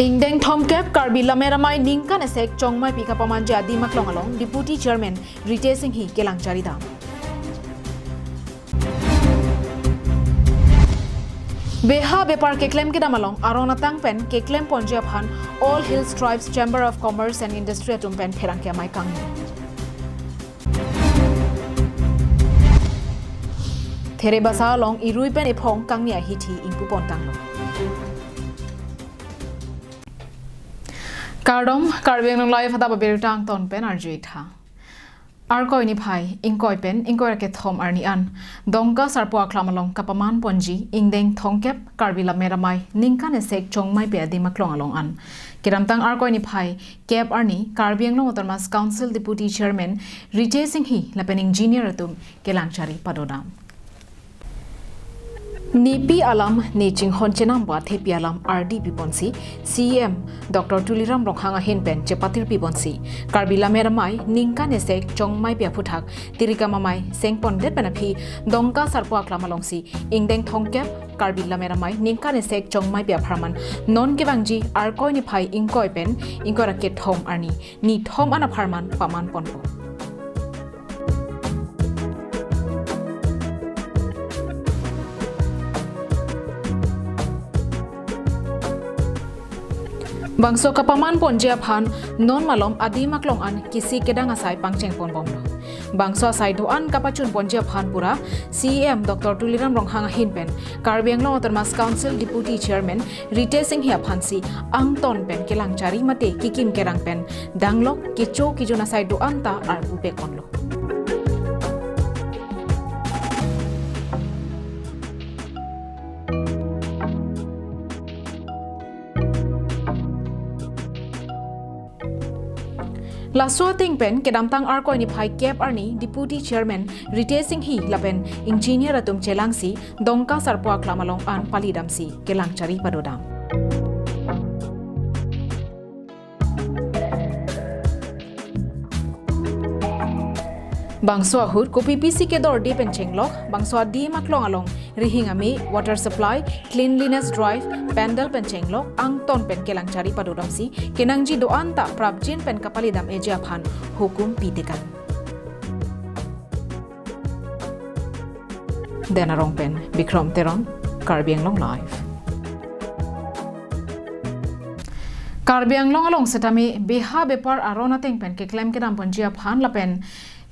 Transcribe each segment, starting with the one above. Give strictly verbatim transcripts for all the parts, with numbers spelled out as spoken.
Ingdeng thomkep Karbi Lammet Amei ningkan esek chongmaipi kapamanji adim aklong along Deputy Chairman Ritesh Enghi kelang chari dam. Beha bepar keklem kedam along aron atang pen keklem ponji aphan All Hills Tribes Chamber of Commerce and Industry atum pen pherangke amei kangni. There basa along irui pen ephong kangni ahithi ingpu pon tanglo. Kardom, Karbi Anglong Live adap abirta angton pen arju-ik tha. Arkoi niphai ingkoi pen ingkoi ra kethom arni an Dongka Sarpo Aklam along kapaman ponji ingdeng thomkep Karbi Lammet Amei ningkan esek chongmaipi adim aklong along an kedamtang Arkoi niphai kep arni Karbi Anglong Autonomous Council Deputy Chairman Ritesh Enghi lapen engineer atum kelang chari padodam. Nepi alam ne chinghon chenam ba thepi alam ardi piponsi C E M Doctor Tuliram Ronghang ahin pen chepatir piponsi Karbi Lammet Amei ningkan esek chongmaipi aphuthak tirikam amei sengpondet pen aphi Dongka Sarpo Aklam alongsi ingdeng thomkep Karbi Lammet Amei ningkan esek chongmaipi apharman non kevangji Arkoi niphai ingkoi pen ingkoi ra kethom arni nithom an apharman paman ponpo. Bangso kapaman ponji aphan non malom adim aklong an kisi kedang asai pangcheng ponbomlo. Bangso asai do-an kapachun ponji aphan pura C E M Doctor Tuliram Ronghang ahin pen Karbi Anglong Autonomous Council Deputy Chairman Ritesh Enghi aphansi angton pen kelang chari mate kikim kerang pen danglok kecho kejun asai do-an ta arpu pek ponlo. Laso ateng pen kedamtang Arkoi niphai kep arni Deputy Chairman Ritesh Enghi lapen engineer atum chelangsi Dongka Sarpo Aklam along an palidamsi kelang chari padodam. Bangso ahut kopi pisi kedorde pen chenglok, bangso adim aklong along rihing ame, water supply, cleanliness drive, pandal pen chenglok, angton pen kelang chari padodamsi kenangji do-an ta prapjin pen kapalidam eji aphan hukum pitekang. Den Arong pen Bikrom Teron, Karbi Anglong Live. Karbi Anglong along setame beha bepar aron ateng pen keklem kedam ponji aphan lapen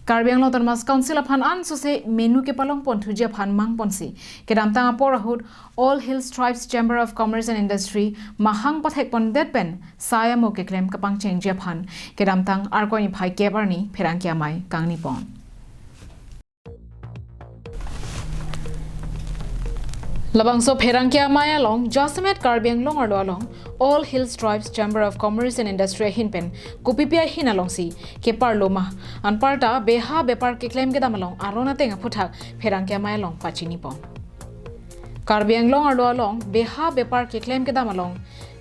Karbi Anglong Autonomous Council aphan ansose menu kepalong ponthuji aphan mang ponsi kedamtang apor ahut All Hills Tribes Chamber of Commerce and Industry mahang pathek pondet pen sai amo keklem kapangchengji aphan kedamtang Arkoi niphai kep arni pherangke amei kangni pon. Labangso pherangke amei along jasemet Karbi Anglong arlo along All Hills Tribes Chamber of Commerce and Industry ahin pen kopipi ahin alongsi keparlo ma, anparta beha bepar keklem kedam along aron ateng aphuthak pherangke amei along pachini pon. Karbi Anglong arlo along beha bepar keklem kedam along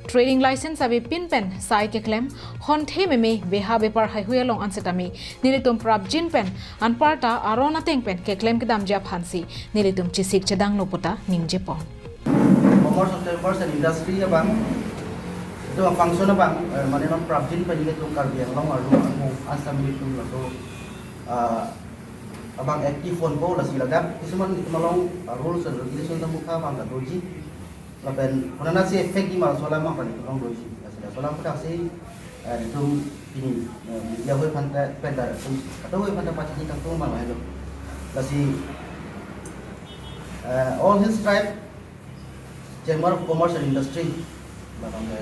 trading license avepin pen sai keklem, honthe meme beha bepar haihui along ansetame nelitum prapjin pen anparta aron ateng pen keklem kedamji aphansi nelitum chesik chedanglo puta ningje pon. Commerce of Chambers and Industry abang, itu function abang, eh, mane non prapjin pen nelitum Karbi Anglong arlo angbong asam nelitum laso, ah, abang active ponpo, lasi ladak kisuman itum along, ah, rules and regulation ta mukha abang kadoji. Lapen konatsi effect di ma laso alam abang itum along doji. Lasi laso alam putangsi, eh, itum pini, eh, media hoi aphan ta, pen ta, itum kato hoi aphan ta pachini kangtung abang lahelo. Lasi, eh, All Hills Tribe Chamber of Commerce and Industry, labang ke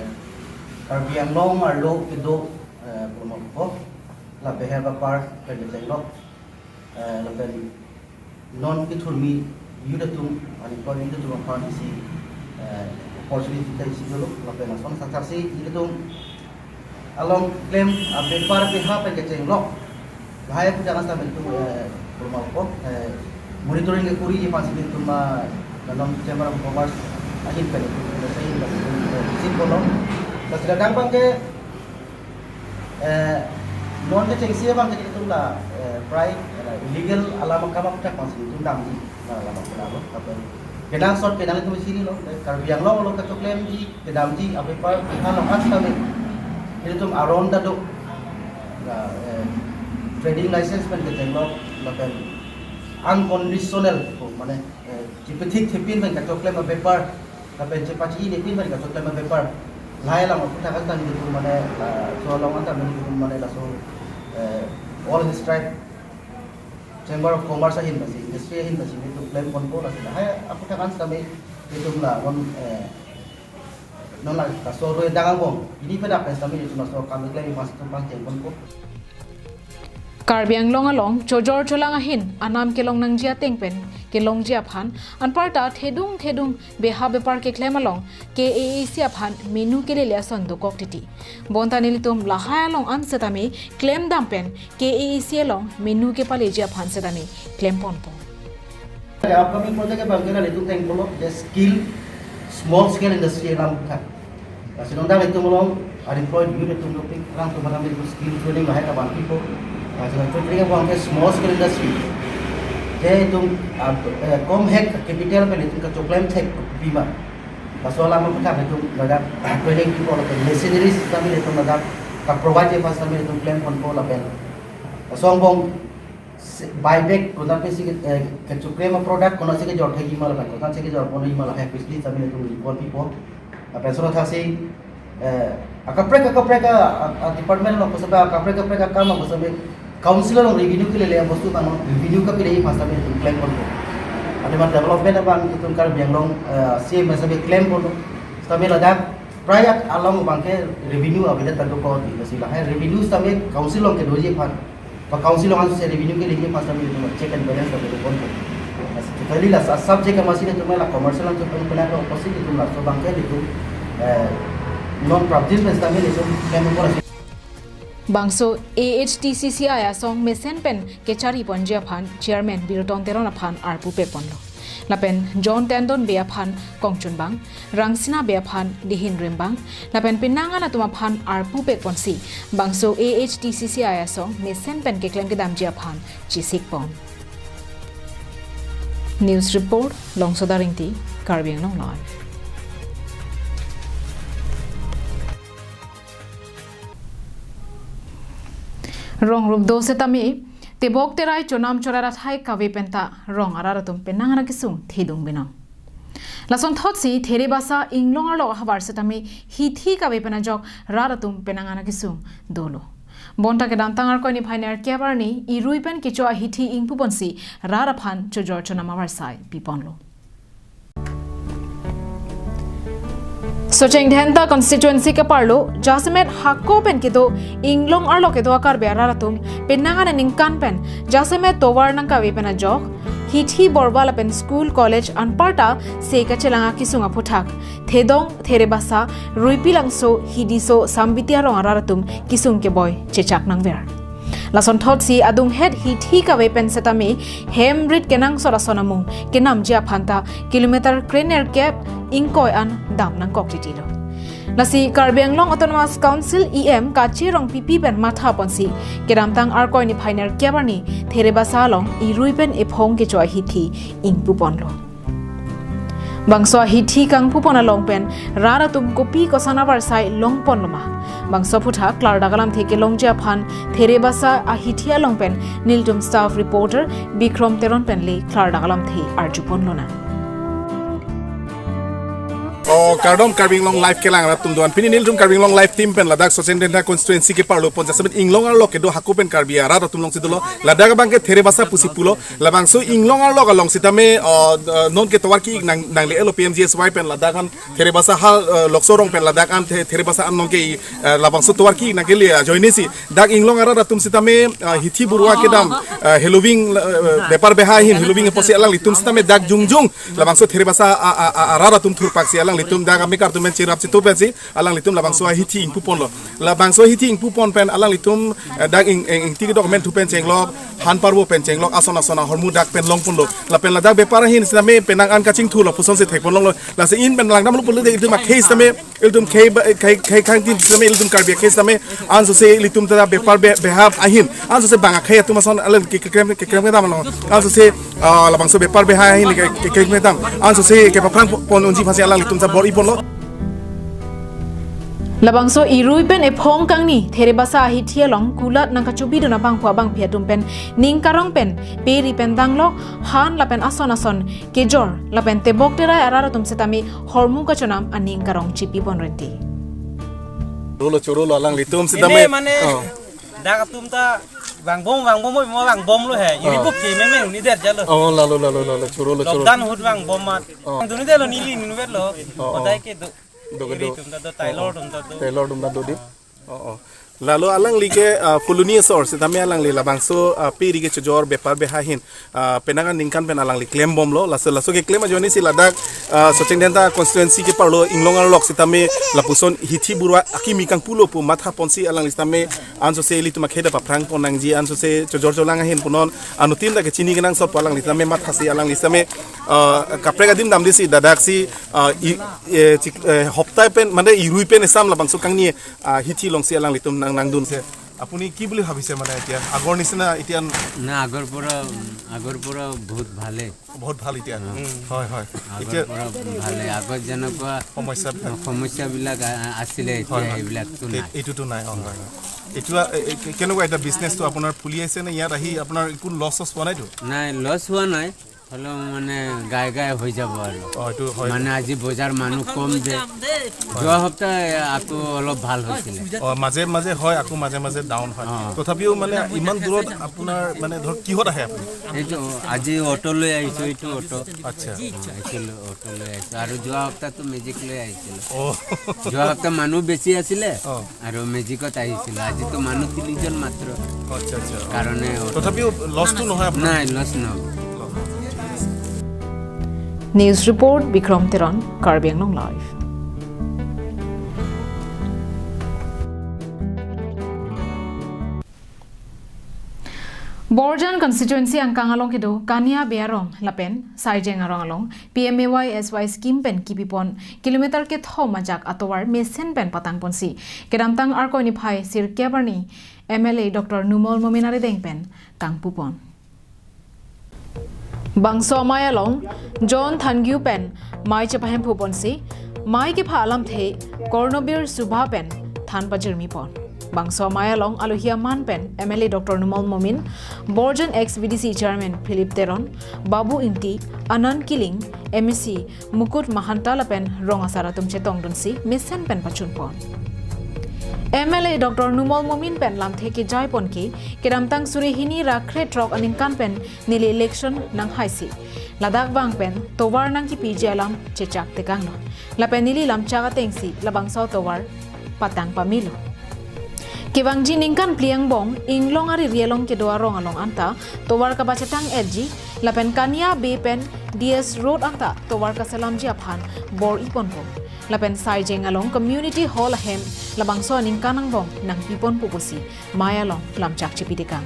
Karbi Anglong arlo kedo, eh, promo ko, la beha bepar pen kechenglok, eh, lapen non kethurmi youth atum, unemployed youth atum aphan isi, eh, opportunity ta isi dolo, lapen lason sasaksi youth atum along klem, ah, bepar beha pen kechenglok. Lahai pu jangan sampai itu, eh, promo ko, eh, monitoring ke kuri di pansi itu ma dalam Chamber of Commerce ahin pen itu, itu saya itu, eh, sim kolom. Terus datang bang ke, eh, non kechengsi bang ke itu la, eh, prai, eh, illegal alam akam apa tak pansi itu dam di, la alam akam apa, apa. Kenangsot ke nanglitum chinilo, eh, Karbi Anglong along kachoklemji, kedamji abepar along asitame ilitum aron ta do. Ya, eh, trading license pen kechenglo, lapen unconditional ko, mane, eh, chepethik thepin pen kachoklem abepar, lapen chepachi-i nepin pen kachoklem abepar. Lahai alam aputhak asitame ilitum mane, laso along asitame ilitum mane laso, eh, all Hills Tribe Chamber of Commerce ahin basi, industry ahin basi, ilitum klemponpo, lasi lahai aputhak asitame ilitum la non, eh, non la kaso roi dang angbong, ili pedak asitame ilitum laso kam keklem mas tum pangchengponpo. Karbi Anglong along chojor cholang ahin anam kelong nangji ateng pen kelongji aphan, anparta thedung thedung beha bepar keklem along K A A C aphan menu kelele ason dokok titi. Bonta nelitum lahai along an setame klemdam pen K A A C along menu kepaleji aphan setame klemponpo. Upcoming project abang ke nelitum thengpolo, the skill, small scale industry alam tha. Lasi non dak itum along unemployed youth itum dopik, alangtum aphan itum skill training lahai ta vanpipo. Lasi non training abang ke small scale industry. Je itum, ah, eh, kom hek capital pen itum kachoklemthek pima. Laso alam aputhak itum ladak training pipo, lapen machineries kami itum ladak ka-provide aphan kami itum klemponpo lapen. Laso angbong se-, buyback konat pensi ke, eh, kachoklem aproduct konatsi kejor thekji ma lapen konatsi kejorponji ma lahai pisti kami itum report pipo. Lapen soro thaksi, eh, akaprek akaprek a, a, a department along kosonpe akaprek akaprek akam along kosonpe council along revenue kelele abostu abang revenue kapaleji aphan kami itum klemponpo. Athema development abang itum Karbi Anglong, eh, C M asonpe klemponpo. Kami ladak prai along abang ke revenue avedet ta dokok, lasi lahai revenue kami council along kedoji aphan, pa council along ansi revenue keleji aphan kami itum check and balance ta dokok. Kali la sa subject kemasi itum la commercial along itum pernah ke opposite itum laso abang ke itum, eh, non prapjin pen kami itum klemponpo. Bangso A H T C C I asong mesen pen kechariponji aphan Chairman Birton Teron aphan arpu peponlo. Lapen John Tendon Bey aphan Kongchunbang, Rangsina Bey aphan Dihin Rimbang, lapen penang an atum aphan arpu peponsi bangso A H T C C I asong mesen pen keklem kedamji aphan chesikpon. News report, Longsoda Ingti, Karbi Anglong Live. Rong rup do setame, tebok terai chonam chorai athai kave penta rong arat atum penang an akesung thedung binong. Lasonthotsi Therebasa inglong arlo ahavar setame hithi kave pen ajok rat atum penang an akesung dolo. Bonta kedamtang Arkoi niphai nerkep arni irui pen kecho ahithi ingpuponsi rat aphan chojor chonam avarsai piponlo. Socheng Dhenta constituency keparlo jasemet hako pen kedo inglong arlo kedo a-Karbi arat atum penang an aningkan pen jasemet tovar nangkave pen ajok hithi borwa lapen school college anparta se kachelang akesung aputhak Thedong, Therebasa, Ruipilangso, Hidiso, Sambiti arong arat atum kesung keboi chechak nangver. Lasonthotsi adunghet hithi kave pen setame hem rit kenangsot ason amung kenamji aphanta kilometer krenerkep ingkoi an dam nangkok titilo. Lasi Karbi Anglong Autonomous Council E M Kache Rongpipi pen mathaponsi kedamtang Arkoi niphai nerkep arni Therebasa along irui pen ephong kecho ahithi ingpuponlo. Bangso ahithi kangpupon along pen rat atum kopi koson avarsai longponloma? Bangso aputhak klardak alamthe kelongji aphan Therebasa ahithi along pen nelitum staff reporter Bikrom Teron pen le klardak alamthe arjuponlonang. O, kardom Karbi Anglong Live kelang arat atum doan. Pini nelitum Karbi Anglong Live team pen ladak Socheng Dhenta constituency keparlo pon jasemet inglong arlo kedo hako pen Karbi arat atum alongsi dolo. Ladak abang ke Therebasa pusi pulo. Labangso inglong arlo along setame, o, o, non ke tovar ki nang, nangle-etlo P M G S Y pen ladak an Therebasa hal, o, Lokso rong pen ladak an The-, Therebasa an non ke, o, labangso tovar ki nangkele ajoinesi dak inglong arat atum setame, o, hithi borwa kedam, o, heloving, o, bepar beha ahin heloving apotsi alanglitum setame dak jongjong labangso Therebasa a, a, a, arat atum thurpaksi alang Tum dak amekar atum pen chirap chitu pensi alanglitum labangso ahithi ingpu ponlo. Labangso ahithi ingpu pon pen alanglitum, eh, dak ing, ing, ingti document thu pen chenglok, han parvo pen chenglok, ason ason ahormu dak pen long ponlo. Lapen ladak bepar ahin sitame penang an kachingthu lapuson si thek pon longlo. Lasi in pen langdamlo pulote itum akhei sitame, itum khei ba, khei, khei khang tin sitame, itum Karbi akhei sitame, ansose ilitum ta bepar be, beha ahin, ansose bang akhei atum ason alang ke, keklem, keklem kedam lo. Ansose, ah, labangso bepar beha ahin ke, ke, keklem kedam. Ansose kepaphrang pon unji aphansi alanglitum ta bor-i ponlo. Labangso irui pen ephong kangni Therebasa ahithi along kulat nangkachobidun abangphu abangphi atum pen ning karong pen pe ri pen danglok, han lapen ason ason kejor lapen tebok terai arat atum sitame hormu kachonam aning karong chipi pon renti. Chorolo, chorolo alanglitum sitame. Mane, oh. Dak atum ta vangbom, vangbom, mo vangbomlo he. Yuri, oh, buk ke meme uni der jalo. Oh, lalo, lalo, lalo, chorolo, chorolo. Lockdown ahut vangbom mat. Oh. Duni delo neli nunvet lo. Oh, oh. Kodai ke do. Do ke do. Yuri atum ta do, tailor atum ta do. Tailor atum ta do di. Oh, oh. Lalo alangli ke, ah, Phuloni asor sitame alangli labangso, ah, pe ri kechojor bepar beha ahin, ah, penang aningkan pen alangli klembomlo. Laso, laso keklem ajoine si ladak, ah, Socheng Dhenta constituency ke parlo Inglong arlok sitame lapuson hithi burwa akimi kangpulo pu matha ponsi alangli sitame ansose ilitum akhei ta paphrang pon nangji, ansose chojor cholang ahin punon, anuttin ta kechini kenangsot pu alangli sitame mathasi alangli sitame, ah, kaprek adim damde si dadak si, ah, i, eh, chik, eh, hoptai pen, mane irui pen esam labangso kangni, ah, hithi alongsi alanglitum nang, nangdun se. আপুনি কি বুলি ভাবিছে মানে এতিয়া? আগৰ নিচিনা এতিয়া না, আগৰ পৰা, আগৰ পৰা বহুত ভালেই। বহুত ভাল এতিয়া। উম। হয়, হয়। আগৰ এতিয়া পৰা ভালেই। আগত যেনেকুৱা সমস্যাবিলাক। সমস্যাবিলাক আ-, আছিলে, এতিয়া হয়, হয়। এইবিলাকতো এই-, নাই। এইটোতো নাই। অ, হয়, হয়। এতিয়া, এ, এ, কে-, কেনেকুৱা এতিয়া বিজনেছটো আপোনাৰ ফুলি আছে নে? ইয়াত আহি আপোনাৰ একো লছ চছ হোৱা নাইতো? নাই, লছ হোৱা নাই। হ'লেও মানে গাই গাই হৈ যাব আৰু। অ, এইটো হয়। মানে আজি বজাৰ মানুহ কম যে। যোৱা সপ্তাহ আকৌ অলপ ভাল হৈছিলে। অ, মাজে মাজে হয়, আকৌ মাজে মাজে ডাউন হয়। অ। তথাপিও মানে ইমান দূৰত আপোনাৰ মানে ধৰক কিহত আহে আপুনি? এইটো আজি অটো লৈ আহিছো, এইটো অটো। আচ্ছা। অ, এইটো লৈ, অটো লৈ আহিছো। আৰু যোৱা সপ্তাহটো মেজিক লৈ আহিছিলো। অ। যোৱা সপ্তাহ মানুহ বেছি আছিলে। অ। আৰু মেজিকত আহিছিলো। আজিতো মানুহ তিনিজন মাত্ৰ। আচ্ছা, আচ্ছা। কাৰণে অটো। তথাপিও লছটো নহয় আপোনাৰ? নাই, লছ নহ'ব। News report, Bikrom Teron, Karbi Anglong Live. Borjan constituency angkang along kedo Kania Bey arong lapen Saijeng arong along P M A Y S Y scheme pen kipipon kilometer kethom ajak atovar mesen pen patang ponsi kedamtang Arkoi niphai sirkep arni M L A Doctor Numal Momin arideng pen kangpupon. Bangso amei along John Thangyo pen mei chepahemphu ponsi mei kepha alamthe Kornobir Subha pen than pajirmi pon. Bangso amei along alohi aman pen M L A Doctor Numal Momin, Borjan ex B D C Chairman Philip Teron, Babu Ingti, Anand Killing, M A C Mukut Mahanta lapen rong asar atum chetongdunsi mesen pen pachunpon. M L A Doctor Numal Momin pen lamthe kejai pon ke kedamtang suri hini ra krethrok aningkan pen neli election nanghaisi ladak vang pen tovar nangkipiji alam chechak tekanglo. Lapen neli lamchak atengsi labangso tovar patang pamelo. Kevangji ningkan phli angbong Inglong ariri along kedo arong along anta tovar kapachetang etji lapen Kania Bey pen D S Road anta tovar kaselamji aphan bor-i ponpo. Lapen Saijeng along community hall ahem labangso aningkan angbong nangpiponpo pusi mei along lamchak chipi tekang.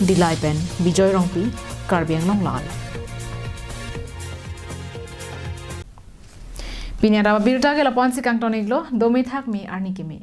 Dillai pen Bijoy Rongpi, Karbi Anglong Live. Pini adap abirta ke lapu-ansi kangton-iklo, dome thakme arni keme.